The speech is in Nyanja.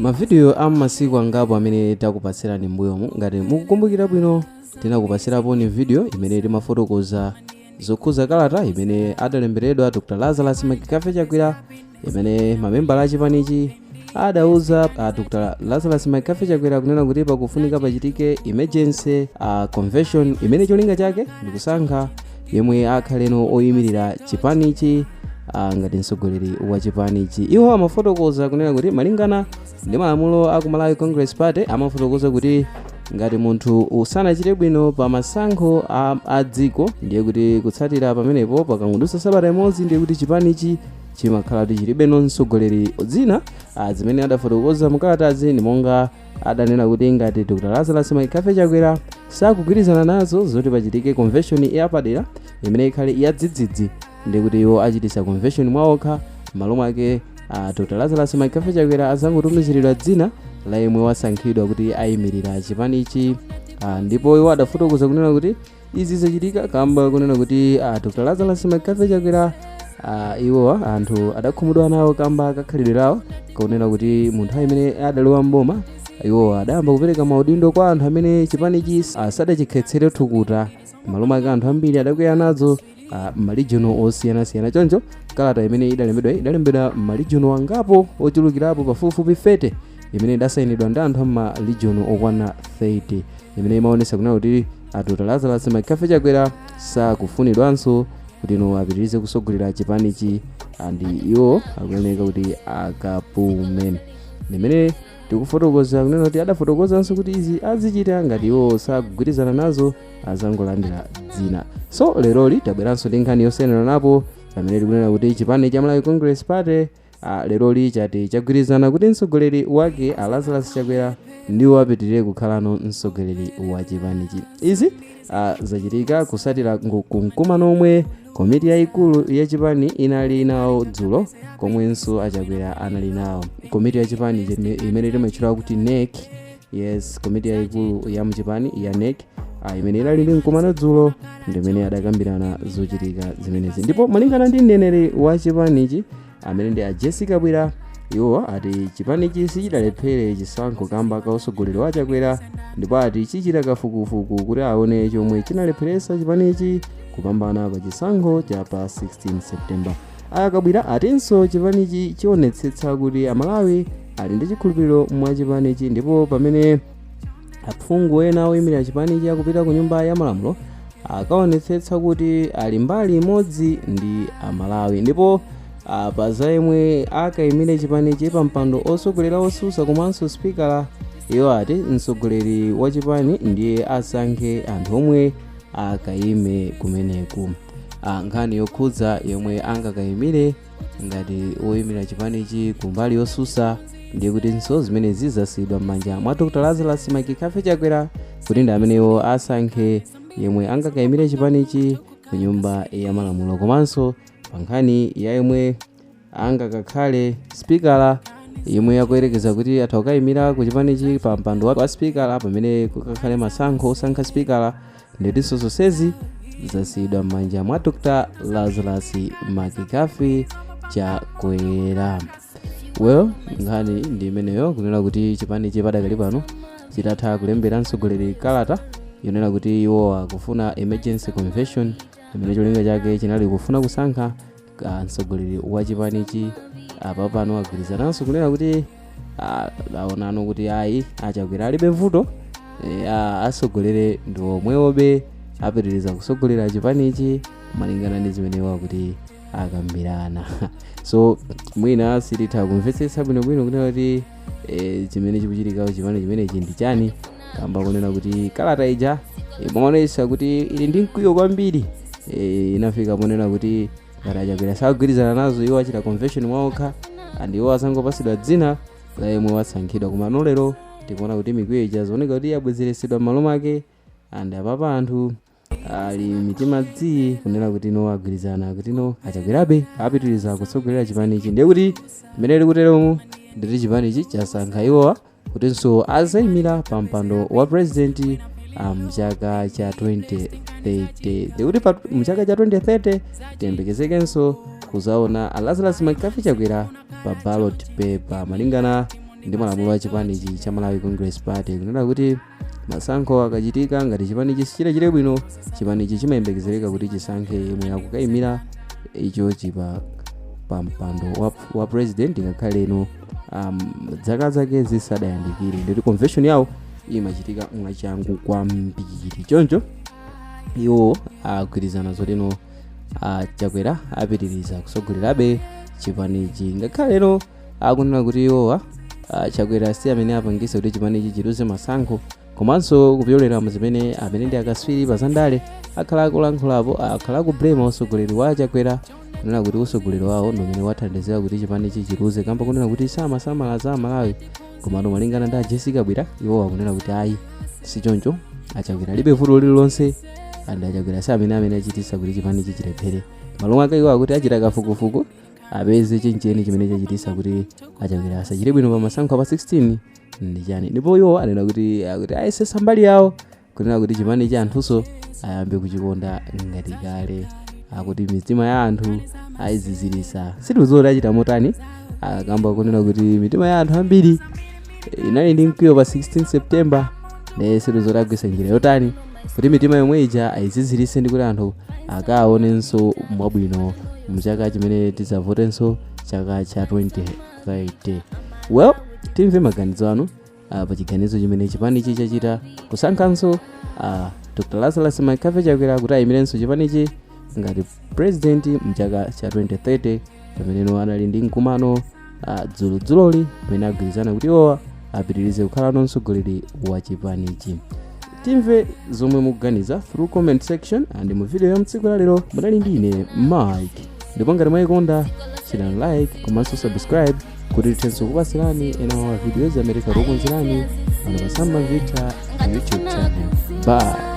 Mavidiyo a masiku angapo amene takupatsirani m'mbuyomu, ngati mukukumbukira bwino, tinakupatsirapo ni video imene timafotokoza zokhuza kalata imene adalemberedwa Dr Lazarus McCarthy Chakwera, imene mamembala a chipanichi adauza a Dr Lazarus McCarthy Chakwera kunena kuti pakufunika pachitike emergency convention imene cholinga chake ndikusankha yemwe akhaleno oyimirira chipanichi ngati mtsogoleri wa chipanichi. Iwo amafotokoza kunena kuti malingana ndi malamulo a ku Malawi Congress Party, amafotokoza kuti ngati munthu usanachite bwino pa masankho a dziko, ndiye kuti kutsatira pamenepo pakangodutsa sabata imodzi, ndiye kuti chipanichi chimakhala kuti chilibeno mtsogoleri. Zina zimene adafotokoza mukalatazi ndi monga adanena kuti ngati Dr Lazarus McCarthy Chakwera sakugwirizana nazo zoti pachitike convention yapadera imene ikhale yadzidzidzi, ndiye kuti iwo achitisa convention mwaokha. M'malo mwake Dr Lazarus McCarthy Chakwera azangotumiziridwa dzina la yemwe wasankhidwa kuti ayimirira chipanichi. Ndipo iwo adafotokoza kunena kuti izi zachitika kamba kunena kuti Dr Lazarus McCarthy Chakwera, iwowa anthu adakhumudwa nawo kamba kakhalidwe lawo, kakunena kuti mu nthawi imene adalowa mboma iwowa adayamba kupereka maudindo kwa anthu amene chipanichi sadachikhetsere thukuta. M'malo mwake anthu ambiri adakwiya nazo m'maligiono osiyanasiyana. Choncho kalata imene idalembedwa idalembedwa m'maligiono angapo ochulukirapo pafupifupi 30, imene idasayinidwa ndi anthu am'maligiono okwana 30, imene imaonesa kunena kuti Dr Lazarus McCarthy Chakwera sakufunidwanso kuti no apitirize kusogolera chipanichi and iwo akuyeneka kuti akapume. Ndimene tikufotokoza kunena kuti adafotokozanso kuti izi azichita ngati iwo sakugwirizana nazo, azangolandira dzina. So leroli tabweranso ndi nkhani yosiyanana napo, pamene tikunena kuti chipani cha Malawi Congress Party leroli chati chagwirizana kuti mtsogoleri wake a Lazarus Chakwera ndiwo apitirire kukhalano mtsogoleri wa chipanichi. Izi zachitika kusatira kumkumano omwe komiti yayikulu ya chipani inali nawo dzulo, komwenso aChakwera anali nawo. Komiti ya chipani imene timatchula kuti NEC, yes, komiti yayikulu ya mchipani ya NEC imene inali ndi mkumano dzulo, ndimene adakambirana zochitika zimenezi. Ndipo malingana ndi mneneri wa chipanichi amene ndi a Jessica Bwira, iwo ati chipanichi sichidalephere chisankho kamba ka utsogoleri wa Chakwera, ndipo ati chichita kafukufuku kuti aone chomwe chinalepheresa chipanichi kupambana pa chisankho cha pa 16 September. Akabwira atinso chipanichi chionetsetsa kuti Amalawi ali ndi chikhulupiriro mwa chipanichi, ndipo pamene aphungu ena oyimirira chipanichi akupita ku Nyumba ya Malamulo, akaonetsetsa kuti ali mbali imodzi ndi Amalawi. Ndipo pa za yemwe akayimire chipanichi pa mpando osogolera osusa komanso spikala, iwo ati mtsogoleri wa chipani ndiye asankhe anthu omwe akayime kumeneku. Nkhani yokhudza yomwe angakayimire ngati woyimira chipanichi kumbali yosusa, ndiye kutinso zimenezi zasiyidwa m'manja mwa Dr Lazarus McCarthy Chakwera kuti ndi amenewo asankhe yemwe angakayimire chipanichi ku Nyumba ya Malamulo. Komanso pa nkhani ya yemwe angakakhale spikala, yemwe akuyerekeza kuti atha kukayimira ku chipanichi pa mpando wa spikala pamene kukakhale masankho osankha spikala, nditinso zonsezi zasiyidwa m'manja mwa Dr Lazarus McCarthy Chakwera. Well, nkhani ndi imeneyo, kunena kuti chipanichi padakali pano chitatha kulembera mtsogoleri kalata yonena kuti iwo akufuna emergency convention imene cholinga chake chinali kufuna kusankha mtsogoleri wa chipanichi, apa pano agwirizananso kunena kuti aonano kuti ayi, aChakwera alibe vuto, asogolere ndi omwewobe, apitiriza kusogolera chipanichi malingana ndi zimene wakuti akambirana. So mwina sititha kumvetsetsa bwinobwino kunena kuti chimene chikuchitika chipani chimenechi ndi chani, kamba kunena kuti kalata ija imaonetsa kuti ili ndi mkwiyo kwambiri. Inafika ponena kuti ngati aChakwera sakugwirizana nazo, iwo achita convention mwaokha and iwo azangopasidwa dzina la yemwe wasankhidwa. Koma no, lero tikuona kuti mikwiyo ija zioneka kuti yabwezeresedwa m'malo mwake and apapa anthu ali mitima dzii kunena kuti no, agwirizana kuti no, aChakwerabe apitiriza kutsogolera chipanichi. Ndiye kuti mmene likuteromu, nditi chipanichi chasankha iwowa kutinso azayimira pa mpando wa president mchaka cha 2030. Ndikuti mchaka cha 2030 tiyembekezekenso kuzaona a Lazarus McCarthy Chakwera pa ballot paper malingana Ndi malamulo a chipanichi cha Malawi Congress Party kunena kuti masankho akachitika, ngati chipanichi sichitachite bwino, chipanichi chimayembekezereka kuti chisankhe yemwe akukayimira ichochi pa mpando wa president, ngakhaleno zaka zake zisadayandikire. Nditi convention yawo imachitika mwachangu kwambiri. Choncho iwo agwirizana zotino Chakwera apitiriza kusogolerabe chipanichi, ngakhaleno akunena kuti iwowa, Chakwera si amene apangisa kuti chipanichi chiluze masankho. Komanso kupyolera zimene amene ndi akaswiri pa zandale akhala akulankhulapo, akhala akublema usogoleri wa Chakwera, kunena kuti usogoleri wawo ndi umene wathandizira kuti chipanichi chiluze, kamba kunena kuti samasamala za Malawi. Komano malingana ndi a Jessie Kabwila, iwo akunena kuti ayi, sichoncho, aChakwera alibe vuto lililonse and aChakwera si amene achitisa kuti chipanichi chilephere. Malo mwake iwo akuti achita kafukufuku apeze chenicheni chimene chachitisa kuti aChakwera asachite bwino pa masankho pa 16 ndi chani. Ndipo iwo anena kuti akuti ayesesa mbali yawo kunena kuti chipani cha anthunso ayambe kuchikonda ngati kale, akuti mitima ya anthu ayizizirisa. Sitikudziwa achita motani, akamba kunena kuti mitima ya anthu ambiri inali ndi mkwiyo pa 16 September. Ne sitikudziwa agwisa njira yotani kuti mitima yomwe ija ayizizirise ndi kuti anthu akaonenso mwabwino mchaka chimene tidzavotenso, chaka cha 2030. Well, timve maganizo anu pa chiganizo chimene chipanichi chachita kusankhanso Dr Lazarus McCarthy Chakwera kuti ayimirenso chipanichi ngati president mchaka cha 2030, pameneno anali ndi mkumano dzuludzuloli pamene agwirizana kuti iwowa apitirize kukhala mtsogoleri wa chipanichi. Timve zomwe mukuganiza through comment section. And mu video ya mtsiku la lero munali ndi ine Mike, ndipo ngati mwayikonda, chitani like komanso subscribe kuti tithenso kupasirani ena mwa videos amene tikukonzerani pano pa Sam Mavita YouTube channel. Bye.